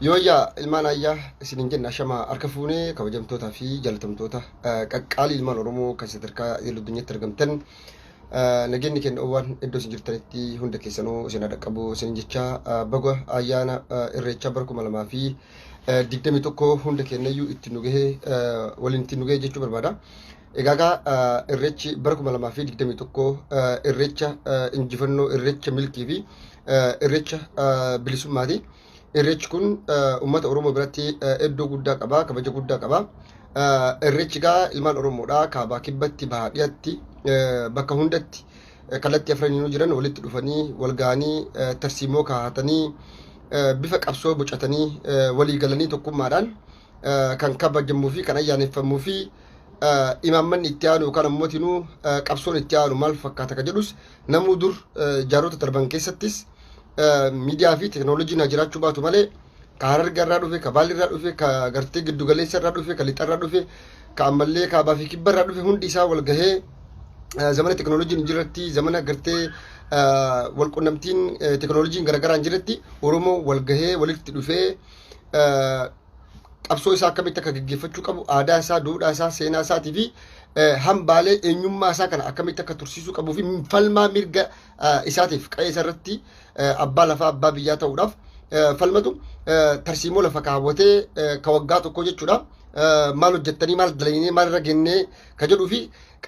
Yooyyaa ilmaan ayyaa isinin jenna, ashama harka fuunee, kabajamtootaa fi jaalatamtoota qaqqaalii ilmaan Oromoo kan sadarkaa idil addunyaatti argamtan, nageenyi keenya oowwan iddoo isin jirtanitti hunda keessanuu isin haa dhaqqabu isin jecha, baga ayyaana Irreechaa bara 2021 hunda keenyayyuu itti nu gahee, waliin itti nu gahee jechuu barbaada. Egaa Irreechi bara 2021 irreecha injifannoo, irreecha milkii fi irreecha bilisummaati. Irreechi kun uummata Oromoo biratti iddoo guddaa qaba, kabaja guddaa qaba. Irreechi gaa ilmaan Oromoodha. Kaabaa kibbatti, bahaa dhiyatti, bakka hundatti kallattii afraniinuu jiran walitti dhufanii, wal ga'anii, tarsiimoo kaa'atanii, bifa qabsoo bocatanii, walii galanii tokkummaadhaan kan kabajamuu fi kan ayyaaneffamuu fi imaammanni itti aanu yookaan ammoo tinuu qabsoon itti aanu maal fakkaata ka jedhus namuu dur jaarota darban keessattis miidiyaa fi teknooloojiin haa jiraachuu baatu malee, ka Harargee irraa dhufe, ka Baalli irraa dhufe, ka gartee giddugaleessa irraa dhufe, ka lixa irraa dhufe, ka ammallee kaabaa fi kibba irraa dhufe hundi isaa wal gahee, zamana teknooloojiin hin jirretti, zamana gartee wal qunnamtiin teknooloojiin garaagaraa hin jirretti, Oromoo wal gahee walitti dhufee qabsoo isaa akkamitti akka gaggeeffachuu qabu, aadaa isaa, duudhaa isaa, seenaa isaatii fi hambaalee eenyummaa isaa kana akkamitti akka tursiisuu qabuu fi falmaa mirga isaatiif qa'ee isaa irratti abbaa lafaa, abbaa biyyaa ta'uudhaaf falmatu tarsiimoo lafa kaawwatee ka waggaa tokko jechuudha. Maal hojjettanii, maal dalagnee, maal irra gennee ka jedhuu fi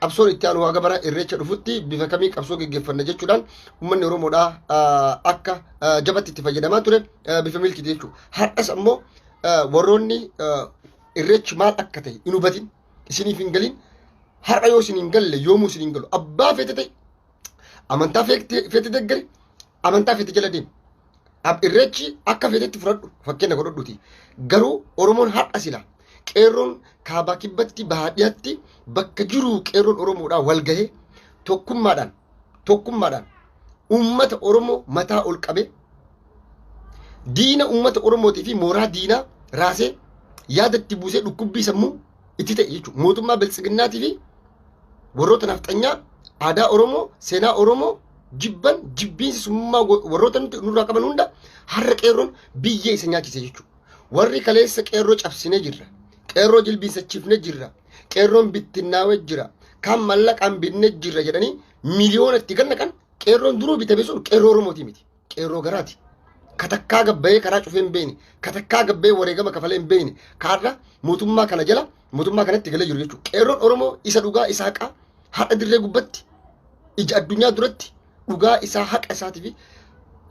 qabsoon itti aanu haga bara Irreecha dhufutti bifa kamii qabsoo geggeeffanna jechuudhaan uummanni Oromoodhaa akka jabatti itti fayyadamaa ture bifa milkiiti jechuudha. Har'as ammoo warroonni Irreechi maal akka ta'e hin hubatin, isiniif hin galin, har'a yoo isin hin galle yoomuu isin hin galu. Abbaa feete ta'e, amantaa feete deggari, amantaa feete jala deemi. Irreechi akka feetetti fudhadhu, fakkeenya godhadhuuti. Garuu Oromoon har'a sila qeerroon kaabaa kibbatti, bahaa dhiyaatti bakka jiru qeerroon Oromoodhaa wal gahee tokkummaadhaan uummata Oromoo mataa ol qabee diina uummata Oromootii fi mooraa diinaa raasee yaada itti buusee dhukkubbii sammuu itti ta'e jechuudha. Mootummaa biltsiginnaatii fi warroota nafxanyaa aadaa Oromoo, seenaa Oromoo jibban, jibbiinsi summummaa warroota nuti nurraa qaban hunda har'a qeerroon biyyee isa nyaachise jechuudha. Warri kaleessa qeerroo cabsinee jirra. Qeerroo jilbiinsachiifnee jirra. Qeerroon bittinnaawee jira. Kan mallaqaan binnee jirra jedhanii miliyoona itti gannaqan, qeerroon duruu bitame sun qeerroo Oromootii miti. Qeerroo garaati. Katakkaa gabbayee karaa cufee hin beekne. Katakkaa gabbayee wareegama kafalee hin beekne. Kaarra mootummaa kana jala mootummaa kanatti galee jiru jechuudha. Qeerroon Oromoo isa dhugaa, isa haqaa har'a dirree gubbatti ija addunyaa duratti dhugaa isaa, haqa isaatii fi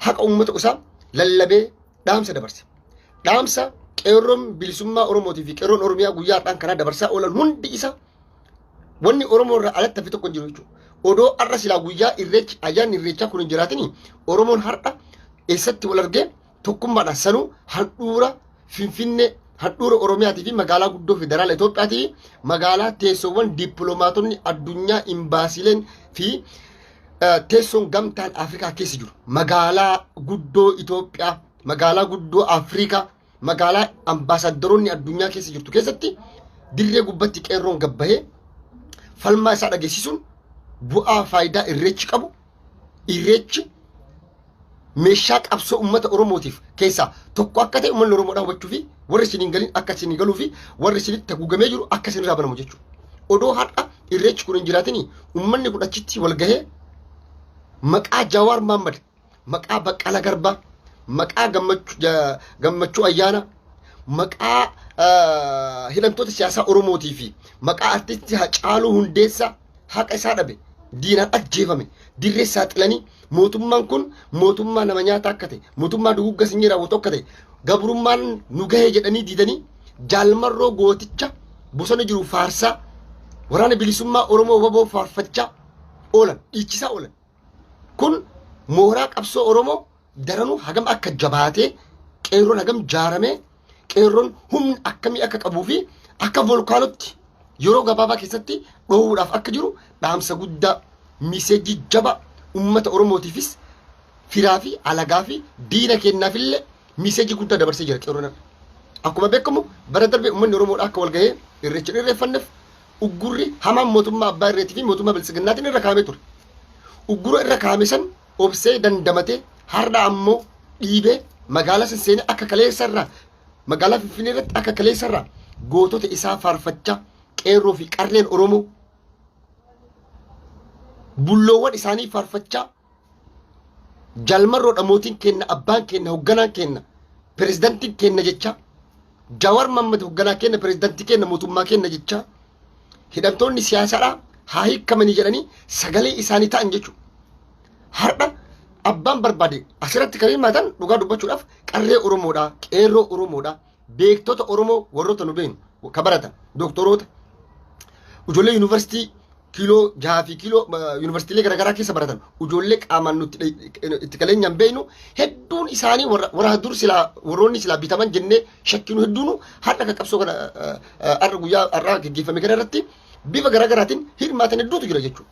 haqa uummata isaa lallabee dhaamsa dabarse. Dhaamsa qeerroon bilisummaa Oromootii fi qeerroon Oromiyaa guyyaa har'aan kanaa dabarsaa oolan hundi isa wanni Oromoo irraa alatti hafe tokko hin jiru jechuudha. Odoo har'a silaa guyyaa Irreechi, ayyaanni Irreechaa kun hin jiraatini, Oromoon har'a eessatti wal argee tokkummaadhaan sanuu handhuura Finfinnee, handhuura Oromiyaatii fi magaalaa guddoo federaala Itoophiyaatii fi magaalaa teessoowwan dippiloomaatonni addunyaa, imbaasiileen fi teessoon gamtaan Afrikaa keessa jiru, magaalaa guddoo Itoophiyaa, magaalaa guddoo Afrikaa, magaalaa ambaasaaddaroonni addunyaa keessa jirtu keessatti dirree gubbatti qeerroon gabbahee falmaa isaa dhageessisuun bu'aa faayidaa Irreechi qabu, Irreechi meeshaa qabsoo uummata Oromootiif keessaa tokko akka ta'e uummanni Oromoodhaa hubachuu fi warri isin hin galin akka isin galuu fi warri isinitti haguugamee jiru akka isin irraa banamu jechuudha. Odoo har'a Irreechi kun hin jiraatini uummanni kun achitti wal gahee maqaa Jawaar Mahaammad, maqaa Baqqala Garbaa, maqaa Gammachuu Ayyaana, maqaa hidhamtoota siyaasaa Oromootii fi maqaa artistii Hacaaluu Hundeessaa haqa isaa dhabe, diinaan ajjeefame dirree saaxilanii, mootummaan kun mootummaa nama nyaataa akka ta'e, mootummaa dugugga sanyii raawwatu akka ta'e, gabrummaan nu gahee jedhanii didanii, Jaalmarroo gooticha bosona jiru faarsaa, waraana bilisummaa Oromoo waboo faarfachaa oolan, dhiichisaa oolan. Kun mooraa qabsoo Oromoo daranuu hagam akka jabaatee, qeerroon hagam jaaramee, qeerroon humna akkamii akka qabuu fi akka volkaanotti yeroo gabaabaa keessatti dhoowuudhaaf akka jiru dhaamsa guddaa, miseejii jabaa uummata Oromootiifis, firaa fi alagaa fi diina keenyaafillee miseejii guddaa dabarsee jira qeerroon har'a. Akkuma beekamu bara darbe uummanni Oromoodhaa akka wal gahee Irreecha irreeffanneef uggurri hamaan mootummaa abbaa irreetii fi mootummaa biltsiginnaatiin irra kaa'amee ture. Uggura irra kaa'ame san obsee dandamatee har'a ammoo dhiibee magaalaa san seenee akka kaleessa irraa Magaalaa Finfinnee irratti akka kaleessarraa gootota isaa faarfachaa qeerroo fi qarreen Oromoo bulloowwan isaanii faarfachaa Jalmarroodha mootiin keenna, abbaan keenna, hogganaan keenna, pirezidantiin keenna jechaa, Jawar Mammad hogganaa keenna, pirezidantii keenna, mootummaa keenna jechaa, hidhamtoonni siyaasaadhaa haa hiikkamanii jedhanii sagalee isaanii ta'an jechuudha. Har'a abbaan barbaade asirratti kan hirmaatan dhugaa dubbachuudhaaf qarree Oromoodha, qeerroo Oromoodha, beektota Oromoo warroota nu beeknu ka baratan, doktoroota, ijoollee yuunivarsiitii kiiloo jahaa fi kiiloo yuunivarsiitiilee garaagaraa keessa baratan, ijoollee qaamaan nuti itti qaleenyaan beeknu hedduun isaanii warra dur silaa warroonni silaa bitaman jennee shakkinu hedduunu har'a kan qabsoo kana har'a guyyaa har'aa gaggeeffame kana irratti bifa garaagaraatiin hirmaatan hedduutu jira jechuudha.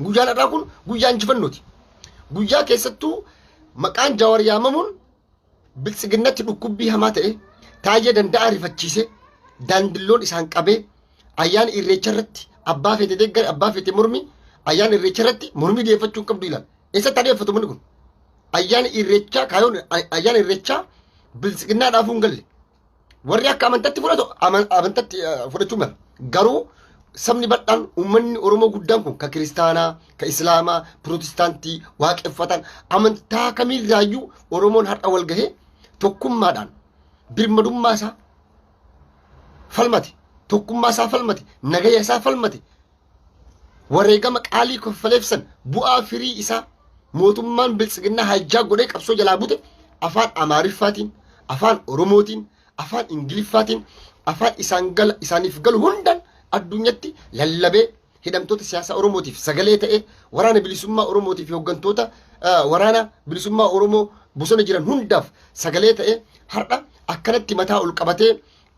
Guyyaan har'aa kun guyyaa injifannooti. Guyyaa keessattuu maqaan Jawaar yaamamuun Biltsiginnatti dhukkubbii hamaa ta'e, Taayyee Danda'aa rifachiise, daandilloon isaan qabee, ayyaana Irreecha irratti abbaa feete deeggari, abbaa feete mormi, ayyaana Irreecha irratti mormii dhiyeeffachuu hin qabdu ilaala. Eessatti haa dhiyeeffatu manni kun? Ayyaana Irreechaa kaayoon ayyaana Irreechaa Biltsiginnaa dhaafuu hin galle. Warri akka amantatti fudhatu amantatti fudhachuu mala. Garuu sabni bal'aan uummanni Oromoo guddaan kun ka kiristaanaa, ka islaamaa, pirootestaantii, waaqeffatan amantaa kamiirraayyuu Oromoon har'a wal gahee tokkummaadhaan birmadummaa isaa falmate, tokkummaa isaa falmate, nagaya isaa falmate, wareegama qaalii kaffaleef san bu'aa firii isaa mootummaan biltsiginnaa hajjaa godhee qabsoo jalaa bute afaan Amaariffaatiin, afaan Oromootiin, afaan Ingiliffaatiin, afaan isaan gala isaaniif galu hundaan addunyatti lallabee hidhamtoota siyaasaa Oromootiif sagalee ta'ee waraana bilisummaa Oromootiif hooggantoota waraana bilisummaa Oromoo bosona jiran hundaaf sagalee ta'ee har'a akkanatti mataa ol qabatee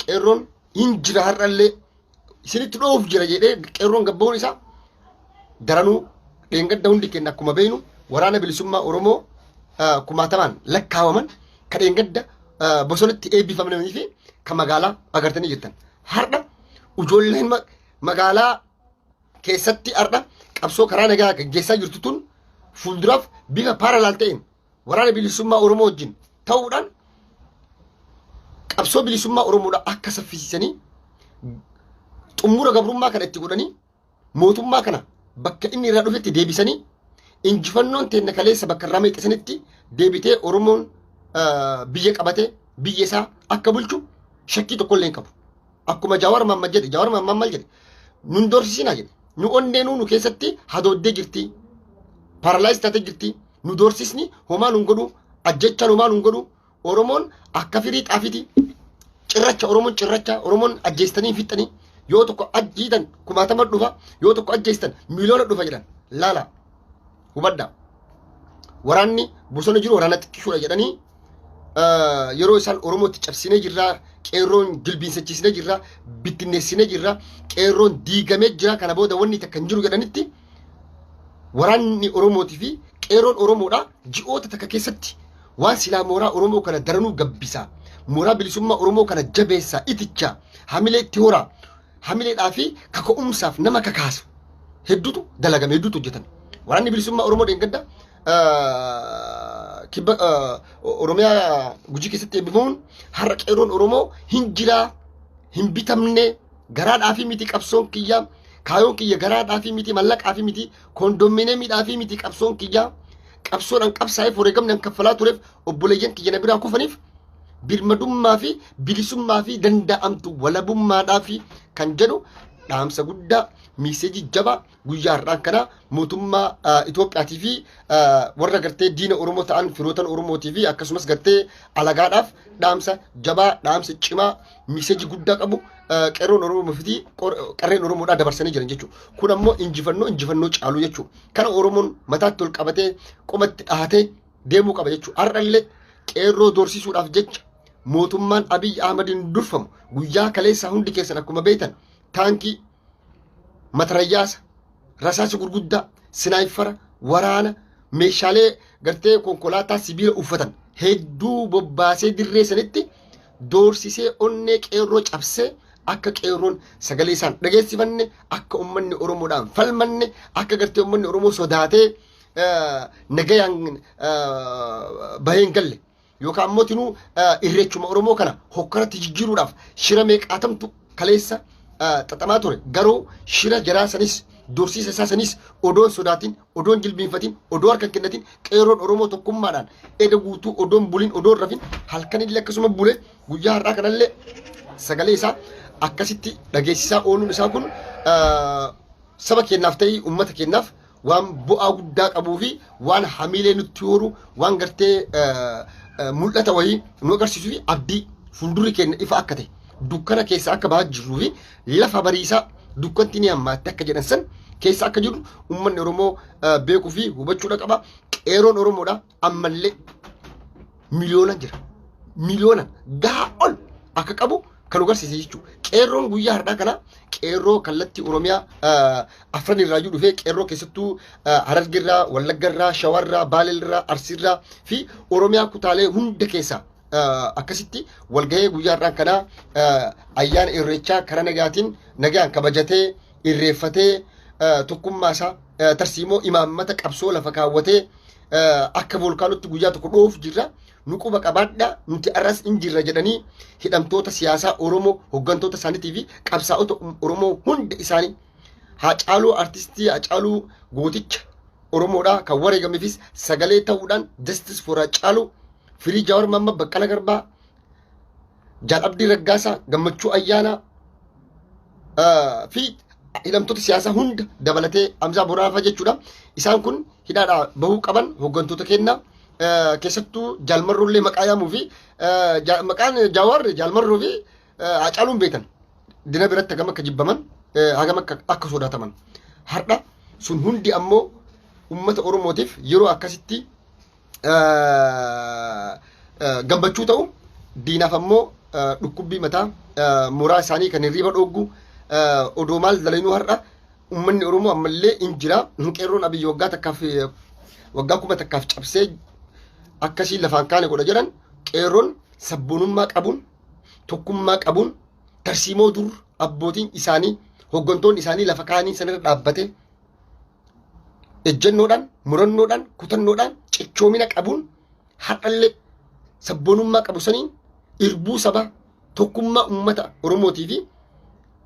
qeerroon hin jira har'allee isinitti dhoof jira jedhee qeerroon gabbahuun isaa daranuu dheengadda hundi keenya akkuma beeknu waraana bilisummaa Oromoo kumaatamaan lakkaawaman ka dheengadda bosonatti eebbifamanii fi ka magaalaa agartanii jirtan. Har'a ijoolleen magaalaa keessatti har'a qabsoo karaa nagaa gaggeessaa jirtu tun fuulduraaf bifa paaralaal ta'een waraana bilisummaa Oromoo wajjin ta'uudhaan qabsoo bilisummaa Oromoodha akka saffisiisanii xumura gabrummaa kana itti godhanii mootummaa kana bakka inni irraa dhufetti deebisanii injifannoon teenna kaleessa bakka irraa meexxisanitti deebitee Oromoon biyya qabatee biyya isaa akka bulchu shakkii tokko illee hin qabu. Akkuma Jawaar Mahammad jedhe, Jawaar Mahammad maal jedhe? Nun doorsisinaa jedhe. Nu onneenuu nu keessatti hadooddee jirti. Paralyze taatee jirti. Nu doorsisni homaa nun godhu, ajjechaan homaa nun godhu. Oromoon akka firii xaafiti. Cirracha Oromoon cirracha, Oromoon ajjeestanii hin fixxanii. Yoo tokko ajjiitan kumaatama dhufa, yoo tokko ajjeestan miliyoona dhufa jedhan. Laala. Hubadhaa. Waraanni bosona jiru waraana xiqqishuudha jedhanii yeroo isaan Oromootti cabsinee jirra, qeerroon jilbiinsachiisnee jirra, bittinneessinee jirra, qeerroon diigamee jira, kana booda wanni takka hin jiru jedhanitti waraanni Oromootii fi qeerroon Oromoodha ji'oota takka keessatti waan silaa mooraa Oromoo kana daranuu gabbisaa, mooraa bilisummaa Oromoo kana jabeessaa, itichaa, hamilee itti horaa, hamileedhaa fi kaka'umsaaf nama kakaasu hedduutu dalagame, hedduutu hojjetame. Waraanni bilisummaa Oromoo dheengadda kibba Oromiyaa Gujii keessatti eebbifamuun har'a qeerroon Oromoo hin jiraa hin bitamne garaadhaa fi miti qabsoon kiyya kaayoon kiyya garaadhaa fi miti mallaqaa fi miti koondoominiyeemiidhaa fi miti qabsoon kiyya qabsoodhaan qabsaa'eef wareegamni an kaffalaa tureef obboleeyyan kiyya na biraa kufaniif birmadummaa fi bilisummaa fi danda'amtu walabummaadhaa fi kan jedhu dhaamsa guddaa miiseejii jabaa guyyaa har'aan kana mootummaa Itoophiyaatii fi warra gartee diina Oromoo ta'an firootan Oromootii fi akkasumas gartee alagaadhaaf dhaamsa jabaa dhaamsa cimaa miiseejii guddaa qabu qeerroon Oromoo fi qarreen Oromoodhaa dabarsanii jiran jechuudha. Kun ammoo injifannoo injifannoo caalu jechuudha. Kana Oromoon mataatti ol qabatee qomatti dhahatee deemuu qaba jechuudha. Har'allee qeerroo doorsisuudhaaf jecha mootummaan Abiy Ahmediin durfamu guyyaa kaleessaa hundi keessan akkuma beektan taankii, matarayyaasa, rasaasa gurguddaa, sinaayifara, waraana, meeshaalee gartee konkolaataa sibiila uffatan hedduu bobbaasee dirree sanitti doorsisee onnee qeerroo cabsee akka qeerroon sagalee isaan dhageessifanne akka uummanni Oromoodhaan falmanne akka gartee uummanni Oromoo sodaatee nagayaan bahee hin galle. yookaan immoo tinuu irreechuma Oromoo kana hokkaratti jijjiiruudhaaf shira meeqaatamtu kaleessa xaxamaa ture. Garuu shira jaraa sanis, dorsiisa isaa sanis odoon sodaatin, odoon jilbiinfatin, odoo harka hin kennatin, qeerroon Oromoo tokkummaadhaan eda guutuu odoon bulin, odoon rafin, halkanillee akkasuma bule, guyyaa har'aa kanallee sagalee isaa akkasitti dhageessisaa ooluun isaa kun saba keenyaaf ta'ii uummata keenyaaf waan bu'aa guddaa qabuu fi waan hamiilee nutti horu, waan gartee mul'ata wayii nu agarsiisuu fi abdii fuuldurri keenya ifa akka ta'e, dukkana keessa akka bahaa jirruu fi lafa bariisaa dukkanti ni hammaatte akka jedhan san keessa akka jirru uummanni Oromoo beekuu fi hubachuudha qaba. Qeeroon Oromoodha ammallee miliyoona jira. Miliyoona gahaa ol akka qabu kan agarsiise jechuudha. Qeerroon guyyaa har'aa kana qeerroo kallattii Oromiyaa afran irraayyuu dhufee, qeerroo keessattuu Harargeerraa, Wallaggarraa, Shawarraa, Baaleerraa, Arsiirraa fi Oromiyaa kutaalee hunda keessaa akkasitti walgahee guyyaa har'aa kana ayyaana irreechaa karaa nagaatiin nagaan kabajatee, irreeffatee, tokkummaa isaa, tarsiimoo imaammata qabsoo lafa kaawwatee, akka volkaanotti guyyaa tokko dhoof jirra, nu quba qabaadha, nuti arras in jirra jedhanii, hidhamtoota siyaasaa Oromoo, hooggantoota isaaniitii fi qabsaa'ota Oromoo hunda isaanii, Haacaaluu, artistii Haacaaluu gooticha Oromoodha kan wareegameefis sagalee ta'uudhaan, Justice for Haacaaluu, Free Jawaar Mohammad, Baqqala Garbaa, Jaal Abdii Raggaasaa, Gammachuu Ayyaanaa fi hidhamtoota siyaasaa hunda dabalatee Hamzaa Boraafaa jechuudha. Isaan kun hidhaadhaa bahuu qaban. Hooggantoota keenya keessattuu Jaalmarroollee maqaa yaamuu fi maqaan Jawaar, Jaalmarroo fi Hacaaluun beekan dina biratti hagam akka jibbaman, hagam akka sodaataman. Har'a sun hundi ammoo uummata Oromootiif yeroo akkasitti gammachuu ta'u, diinaaf ammoo dhukkubbii mataa, mooraa isaanii kan hirriiba dhooggu. Odoo maal dalaynuu, har'a uummanni Oromoo ammallee in jira. Qeerroon Abiyyi waggaa takkaaf, waggaa 1000 cabsee akkasii lafaan kaane godha jedhan, qeerroon sabboonummaa qabuun, tokkummaa qabuun, tarsiimoo dur abbootiin isaanii, hooggantoonni isaanii lafa kaanii sanirra dhaabbate, ejjennoodhaan, murannoodhaan, kutannoodhaan, cichoomina qabuun, har'allee sabboonummaa qabu saniin irbuu sabaa, tokkummaa uummata Oromootii fi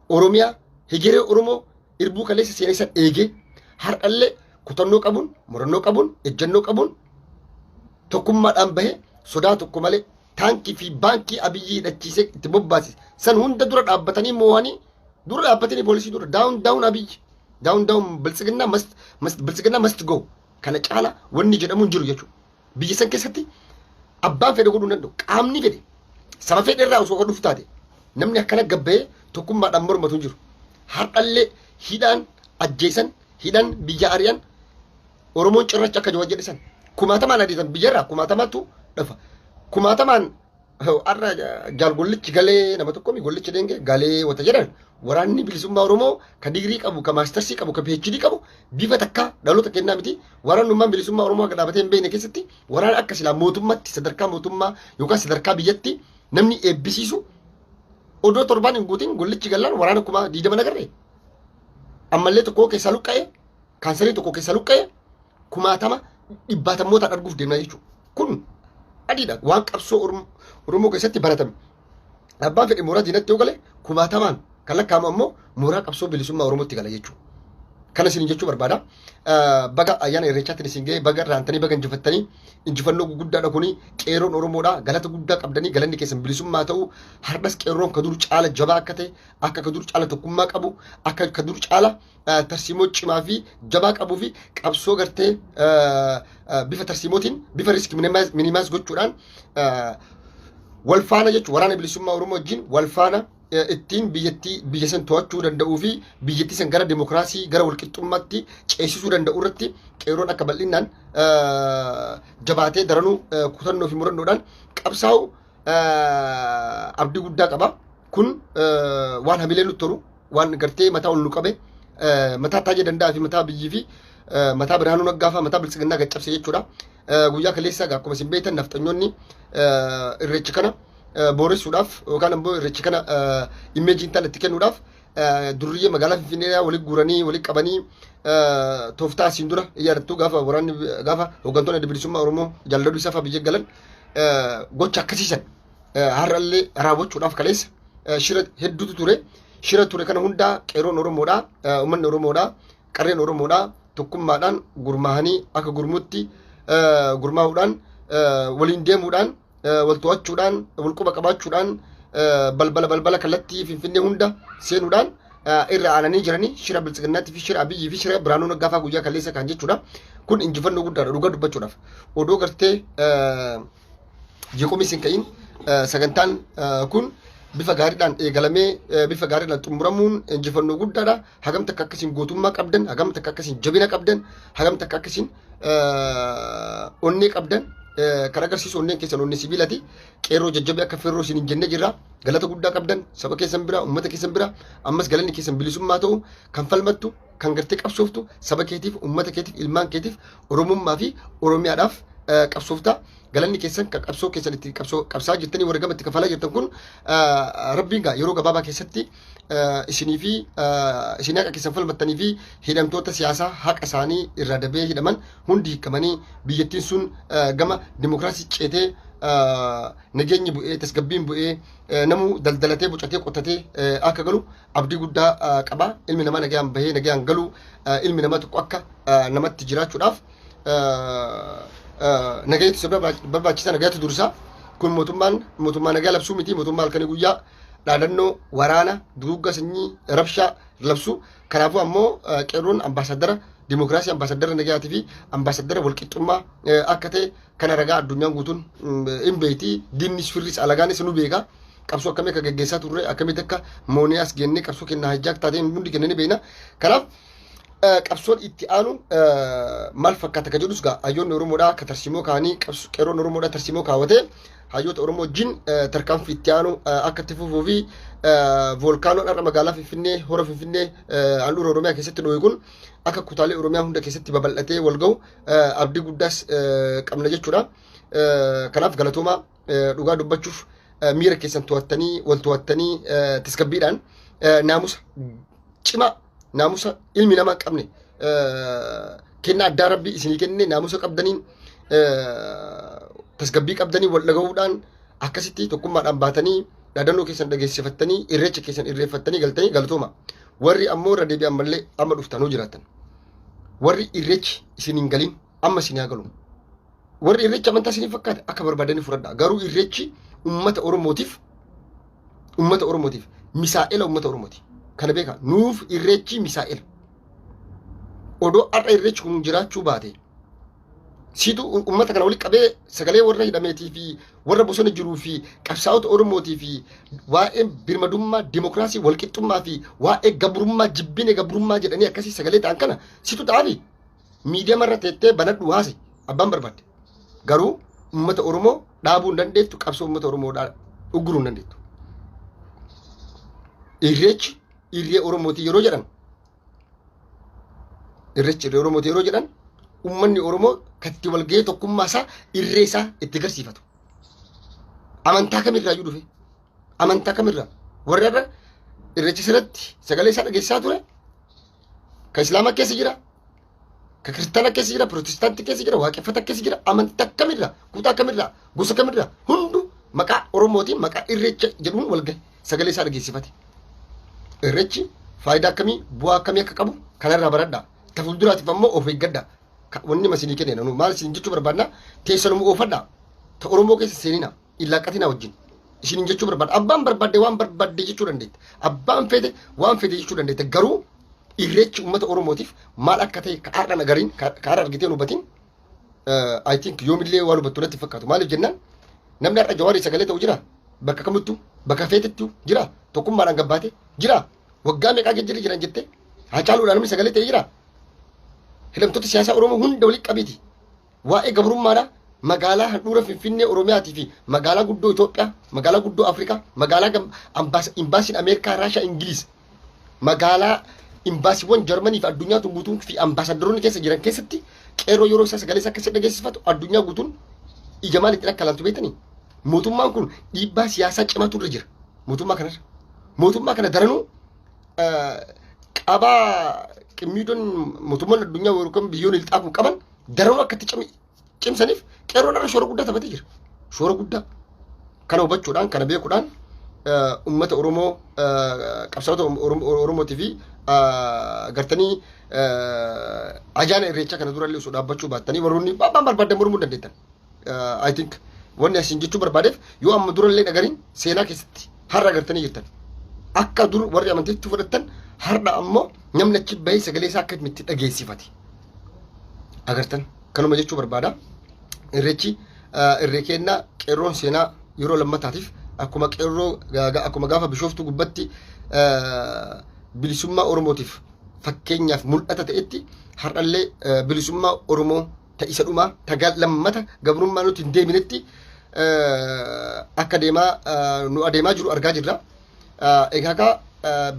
Oromiyaa, hegeree Oromoo, irbuu kaleessa seenee san eegee, har'allee kutannoo qabuun, murannoo qabuun, ejjennoo qabuun tokkummaadhaan bahee, sodaa tokko malee taankii fi baankii Abiyyi hidhachiisee itti bobbaasise san hunda dura dhaabbatanii, moo'anii dura dhaabbatanii, poolisii dura "Down down Abiyyi, down down Biltsiginnaa, must Biltsiginnaa must go." Kana caala wanni jedhamu hin jiru jechuudha. Biyya san keessatti abbaan fedhe godhuu hin danda'u. Qaamni fedhe, saba fedhe irraa osoo dhufu taate, namni akkana gabba'ee tokkummaadhaan mormatu hin jiru. Har'allee hidhaan ajjeesan, hidhaan biyya ari'an, Oromoon cirracha akka jawaa jedhisan kumaatamaan adiisan biyyarraa kumaatamaatu dhufa. Kumaatamaan har'a jaalgollichi galee, nama tokko gollichi deengee galee wata jedhan, waraanni bilisummaa Oromoo ka digirii qabu, ka maastarsii qabu, ka PhD qabu bifa takka dhaloota kennaa miti. Waraannummaan bilisummaa Oromoo akka dhaabatee hin beekne keessatti waraana akka silaa mootummaatti, sadarkaa mootummaa yookaan sadarkaa biyyatti namni eebbisiisu, odoo torbaan hin guutin gollichi gallaan waraana 20,000 nagarree. Ammallee tokko keessaa luqqa'ee, kaansarii tokko keessaa luqqa'ee, kumaatama dhibbaatamootaan arguuf deemna jechuudha. Kun adiidha, waan qabsoo Oromoo keessatti baratame. Abbaan fedhe mooraa diinatti yoo gale, kumaatamaan kan lakkaa'amu ammoo mooraa qabsoo bilisummaa Oromootti gala jechuudha. Kana isin jechuu barbaada. Baga ayyaana irreechaatti isin ga'e, baga irraantanii, baga injifattanii. Injifannoo guguddaadha kuni. Qeerroon Oromoodha. Galata guddaa qabdanii, galanni keessan bilisummaa ta'u. Har'as qeerroon ka dur caala jabaa akka ta'e, akka ka dur caala tokkummaa qabu, akka ka dur caala tarsiimoo cimaa fi jabaa qabuu fi qabsoo gartee bifa tarsiimootiin, bifa risk minimize gochuudhaan wal faana jechuun, waraana bilisummaa Oromoo wajjin wal faana ittiin biyyattii, biyya san to'achuu danda'uu fi biyyattii san gara dimokiraasii, gara walqixxummaatti ceesisuu danda'u irratti qeerroon akka bal'inaan jabaatee daranuu kutannoo fi murannoodhaan qabsaa'u abdii guddaa qaba. Kun waan hamilee nutti tolu, waan gartee mataa ol nu qabe, mataa Taajee Danda'aa fi mataa Biyyii fi mataa Birhaanuu Naggaa fi mataa Biltsiginnaa gaccabse jechuudha. Guyyaa kaleessaa akkuma isin beektan nafxanyoonni irreecha kana booressuudhaaf yookaan ammoo irreecha kana image hin taane itti kennuudhaaf durriyyee magaalaa Finfinnee walitti guuranii, walitti qabanii, tooftaa asiin dura yaadattu, gaafa waraanni, gaafa hooggantoonni Adda Bilisummaa Oromoo jaalladhu isaa fa'aa biyya galan Gocha akkasiisan har'allee raawwachuudhaaf kaleessa shira hedduutu ture. Shira ture kana hundaa qeerroon Oromoodhaa, uummanni Oromoodhaa, qarreen Oromoodhaa tokkummaadhaan gurmaahanii akka gurmutti gurmaa'uudhaan, waliin deemuudhaan, wal to'achuudhaan, wal quba qabaachuudhaan, balbala balbala kallattii Finfinnee hunda seenuudhaan irra aananii jiranii shira Biltsiginnaatii fi shira Abiyyii fi shira Biraanuu Naggaafaa guyyaa kaleessa kan jechuudha. Kun injifannoo guddaadha dhugaa dubbachuudhaaf. Odoo gartee jeequmsi hin ka'in sagantaan kun bifa gaariidhaan eegalamee bifa gaariidhaan xumuramuun injifannoo guddaadha. Hagam takka akkasiin gootummaa qabdan, hagam takka akkasiin jabina qabdan, hagam takka akkasiin onnee qabdan kan agarsiisu, onneen keessan onnee sibiilati. Qeerroo jajjabee akka feerroo isin hin jenne jirra. Galata guddaa qabdan saba keessan bira, uummata keessan bira. Ammas galanni keessan bilisummaa ta'u. Kan falmattu, kan gartee qabsooftu saba keetiif, uummata keetiif, ilmaan keetiif, Oromummaa fi Oromiyaadhaaf qabsoofta. Galanni keessan kan qabsoo keessan itti qabsoo qabsaa jirtanii warra gama itti kafalaa jirtan kun, Rabbiin gaa yeroo gabaabaa keessatti isinii fi isin haqa keessan falmattanii fi hidhamtoota siyaasaa haqa isaanii irraa dabee hidhaman hundi hiikamanii, biyyattiin sun gama dimokiraasii ceetee, nageenyi bu'ee, tasgabbiin bu'ee, namuu daldalatee, bocatee, qotatee akka galu abdii guddaa qaba. Ilmi namaa nagayaan bahee nagayaan galu, ilmi namaa tokko akka namatti jiraachuudhaaf nagayatu isa barbaachisa, nagayatu dursa. Kun mootummaan mootummaa nagaa labsuu miti, mootummaa halkanii guyyaa dhaadannoo waraana, duguugga sanyii, rabshaa labsu. Kanaafuu ammoo qeerroon ambaasadara dimokiraasii, ambaasadara nagayaatii fi ambaasadara walqixxummaa akka ta'e kana ragaa addunyaan guutuun hin beekti. Diinnis, firris, alagaanis nu beeka. Qabsoo akkamii akka gaggeessaa turre, akkamitti akka moonee as geennee qabsoo kennaa hijaak taateen hundi kennee ni beekna. Kanaaf qabsoon itti aanu maal fakkaata ka jedhus gaa hayyoonni Oromoodhaa akka tarsiimoo kaanii, qeerroon Oromoodhaa tarsiimoo kaawwatee hayyoota Oromoo wajjin tarkaanfii itti aanu akka itti fufuu fi voolkaanoon har'a magaalaa Finfinnee, hora Finfinnee, handhuura Oromiyaa keessatti dho'e kun akka kutaalee Oromiyaa hunda keessatti babal'atee wal ga'u abdii guddaas qabna jechuudha. Kanaaf galatoomaa. Dhugaa dubbachuuf miira keessan to'attanii, wal to'attanii, tasgabbiidhaan, naamusa cimaa, naamusa ilmi namaa qabne, kennaa addaa Rabbii isinii kenne, naamusa qabdaniin, tasgabbii qabdanii, wal dhaga'uudhaan, akkasitti tokkummaadhaan baatanii dhaadannoo keessan dhageessifattanii, irreecha keessan irreeffattanii galtanii galatooma. Warri ammoo irra deebi'an mallee amma dhuftanuu jiraatan. Warri irreechi isin hin galin amma isin haa galu. Warri irreechi amantaa isinii fakkaate akka barbaadanii fudhadha. Garuu irreechi uummata Oromootiif misaa'ela uummata Oromooti. Kana beekaa, nuuf irreechi misaa'ela. Odoo har'a irreechi kun jiraachuu baate, siitu uummata kana walitti qabee sagalee warra hidhameetii fi warra bosona jiruu fi qabsaa'ota Oromootii fi waa'ee birmadummaa, dimokiraasii, walqixxummaa fi waa'ee gabrummaa jibbine, gabrummaa jedhanii akkasii sagalee ta'an kana situ ta'afi miidiyaa irra teettee banadhu haase abbaan barbaadde. Garuu uummata Oromoo dhaabuu hin dandeettu, qabsoo uummata Oromoo ugguruu hin dandeettu. Irreechi irree Oromooti yeroo jedhan, irreechi irree Oromooti yeroo jedhan, uummanni Oromoo katti walgahee tokkummaa isaa, irree isaa itti agarsiifatu. Amantaa kamirraa iyyuu dhufe, amantaa kamirraa warra irra irreecha sirratti sagalee isaa dhageessisaa ture, ka Islaamaa keessa jira, ka Kiristaana keessa jira, Pirootestaantii keessa jira, Waaqeffata keessa jira, amantaa kamirraa, kutaa kamirraa, gosa kamirraa hundu maqaa Oromootiin, maqaa irreecha jedhuun walgahe sagalee isaa dhageessifate. Irreechi faayidaa akkamii, bu'aa akkamii akka qabu kanarraa baradhaa. Ta fuulduraatiif ammoo of eeggadhaa. Wanni isinii kennina nu maal isin jechuu barbaadna, teessanuma oofadhaa. Ta Oromoo keessa seenina, illaaqatina wajjin. Isin jechuu barbaada. Abbaan barbaadde waan barbaadde jechuu dandeetta. Abbaan fedhe waan fedhe jechuu dandeetta. Garuu irreechi uummata Oromootiif maal akka ta'e ka har'a nagariin, ka har'a argitee hin hubatin, I think yoomillee waan hubattu natti fakkaatu. Maaliif jennaan, namni har'a Jawaarii sagalee ta'u jira. Bakka kamittuu, bakka feetettuu jira. Tokkummaadhaan gabbaate jira. Waggaa meeqaa jijjiirri jiran jettee Hacaaluudhaan namni sagalee ta'e jira. Hidhamtoota siyaasaa Oromoo hunda walitti qabiiti. Waa'ee gabrummaadha magaalaa handhuura Finfinnee Oromiyaatii fi magaalaa guddoo Itoophiyaa, magaalaa guddoo Afrikaa, magaalaa imbaasiin Ameerikaa, Raashaa, Ingiliz, magaalaa imbaasiiwwan Jarmanii fi addunyaa guutuun fi ambaasaddaroonni keessa jiran keessatti qeerroo yeroo isaa sagalee isaa akkasii dhageessifatu addunyaa guutuun ija maal ittiin akka ilaaltu beektanii? Mootummaan kun dhiibbaa siyaasaa cimaatu irra jira. Mootummaa kanarra. Mootummaa kana daranuu qabaa qimmiidon mootummaan addunyaa yookaan biyyoonni lixaa kun qaban daranuu akka itti cimsaniif qeerroon irra shoora guddaa taphatee jira. Shoora guddaa. Kana hubachuudhaan, kana beekuudhaan uummata Oromoo, qabsaa'ota Oromootii fi gartanii ayyaana Irreechaa kana durallee osoo dhaabbachuu baattanii warroonni babbaan barbaadan mormuu dandeettan. I think wanni asiin jechuu barbaadeef yoo amma durallee dhagariin seenaa keessatti har'a agartanii jirtan. Akka dur warri amantiitti fudhattan har'a ammoo namni achi bahee sagalee isaa akka itti dhageessifate. Agartan kanuma jechuu barbaada. Irreechi irree kennaa qeerroon seenaa yeroo lammataatiif akkuma qeerroo akkuma gaafa Bishooftuu gubbatti bilisummaa Oromootiif fakkeenyaaf mul'ata ta'etti har'allee bilisummaa Oromoo ta isa dhumaa ta lammata gabrummaa nuti hin deeminetti akka deemaa nu adeemaa jiru argaa jirra. Egaa kaa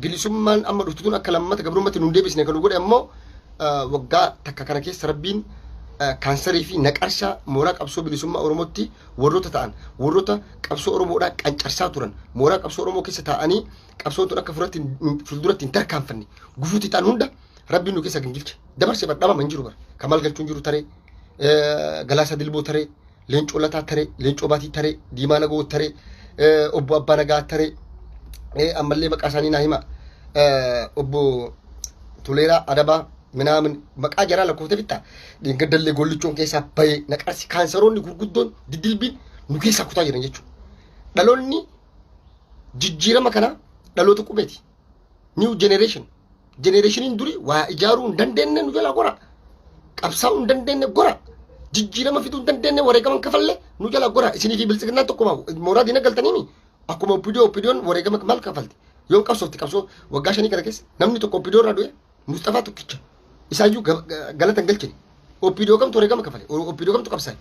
bilisummaan amma dhuftu tun akka lammata gabrummaatti nu hin deebisne kan nu godhe ammoo waggaa takka kana keessa Rabbiin kaansarii fi naqarsa mooraa qabsoo bilisummaa Oromootti warroota ta'an, warroota qabsoo Oromoodhaa qancarsaa turan, mooraa qabsoo Oromoo keessa taa'anii qabsoon tun akka fuulduratti hin tarkaanfanne gufuutti ta'an hunda Rabbiin nu keessa gingilche dabarsee bar dhabama hin jiru bar. Kamaal Galchuun jiru taree, Galaasaa Dilboo taree, Leencoo Lataa taree, Leencoo Baatii taree, Diimaa Nagoo taree, obbo Abbaa Nagaa taree, ammallee maqaa isaanii naa hima, obbo Toleeraa Adabaa minaamin maqaa jaraa lakkoofte fixxa. Dheengaddallee gollichoon keessaa bahee naqarsi kaansaroonni gurguddoon didilbiin nu keessaa kutaa jiran jechuudha. Dhaloonni jijjiirama kana dhaloota qubeeti. New generation. Generationiin durii waa ijaaruu hin dandeenye nu jalaa gora. Qabsaa'uu hin dandeenye gora. Jijjiirama fiduu hin dandeenye wareegama hin kafalle nu jalaa gora. Isinii fi biltsiginnaan tokkuma mooraa diina galtaniimi. Akkuma OPDO, OPDOn wareegama maal kafalti? Yoom qabsoofti qabsoo waggaa 5 kana keessa namni tokko OPDO irraa du'e Mustafaa tokkicha. Isaayyuu galata hin galchine. OPDO kamtu wareegama kafale? OPDO kamtu qabsaa'e?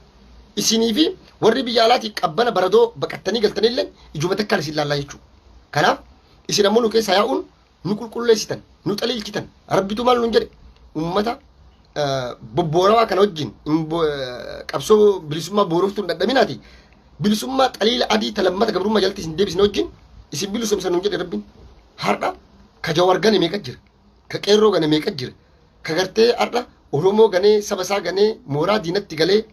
Isinii fi warri biyya alaatii qabbana baradoo baqattanii galtanillee ijuma takkaan isin laallaa jechuudha. Kanaaf isin ammoo nu keessaa yaa'uun nu qulqulleessitan, nu xaliilchitan. Rabbitu maal nuun jedhe? Ummata bobboorawaa kana wajjin qabsoo bilisummaa booroftuu hin dhadhaminaati. Bilisummaa xaliila adii talammata gabrummaa jalatti isin deebisne wajjin isin bilisomsan nuun jedhe Rabbiin. Har'a ka Jawar gane meeqa jira? Ka qeerroo gane meeqa jira? Ka gartee har'a Oromoo ganee saba isaa ganee mooraa diinatti galee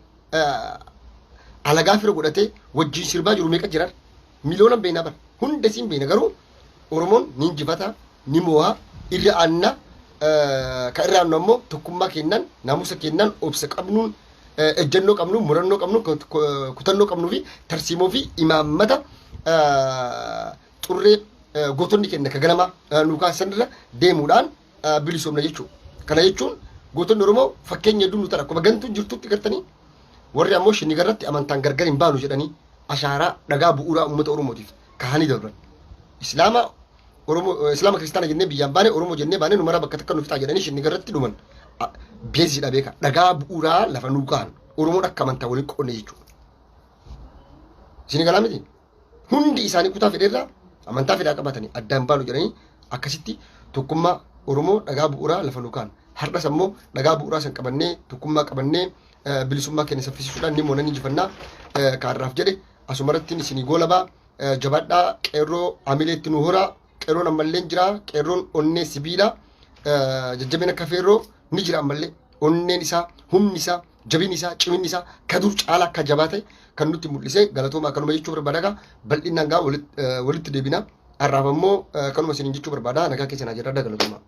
alagaa fira godhatee wajjin sirbaa jiru meeqa jira? Miliyoonan beeknaa bara. Hunda isiin beekna garuu Oromoon ni injifata, ni mo'aa, irra aanna. Ka irra aannu ammoo tokkummaa kennaan, naamusa kennaan, obsa qabnuun, ejjennoo qabnu, murannoo qabnu, kutannoo qabnuu fi tarsiimoo fi imaammata xurree gootonni kenna ka ganamaa nu kaasan irra deemuudhaan bilisoomna jechuudha. Kana jechuun gootonni Oromoo fakkeenya hedduu nu ta'an akkuma gantuun jirtutti gartanii warri ammoo shinnigarratti amantaan gargar hin baanu jedhanii ashaaraa dhagaa bu'uuraa uummata Oromootiif kahanii darban. Islaama Oromoo, Islaama kiristaana jennee biyyaan baane, Oromoo jennee baane nu maraa bakka takka nu fixaa jedhanii shinnigarratti dhuman. Beeziidha beeka dhagaa bu'uuraa lafa nuu kahan Oromoon akka amantaa waliin qoonne jechuudha. Isin galaa miti? Hundi isaanii kutaa fedheerraa amantaa fedhaa qabatanii addaan baanu jedhanii akkasitti tokkummaa Oromoo dhagaa bu'uuraa lafa nu kaa'an. Har'as ammoo dhagaa bu'uuraa san qabannee tokkummaa qabannee bilisummaa keenya saffisiisuudhaan ni moona ni injifannaa kaarraaf jedhe asumarratti isinii goolabaa. Jabaadhaa qeerroo, hamileetti nu horaa. Qeerroon ammallee jira, qeerroon onnee sibiilaa jajjabina kafeerroo ni jira ammallee onneen isaa, humni isaa, jabinni isaa, ciminni isaa ka dur caalaa akka jabaa ta'e kan nutti mul'ise. Galatoomaa kanuma jechuu barbaada. Bal'inaan gaa walitti deebina. Har'aaf ammoo kanuma isiniin jechuu barbaada. Nagaa keessa naa jiraadha, galatoomaa.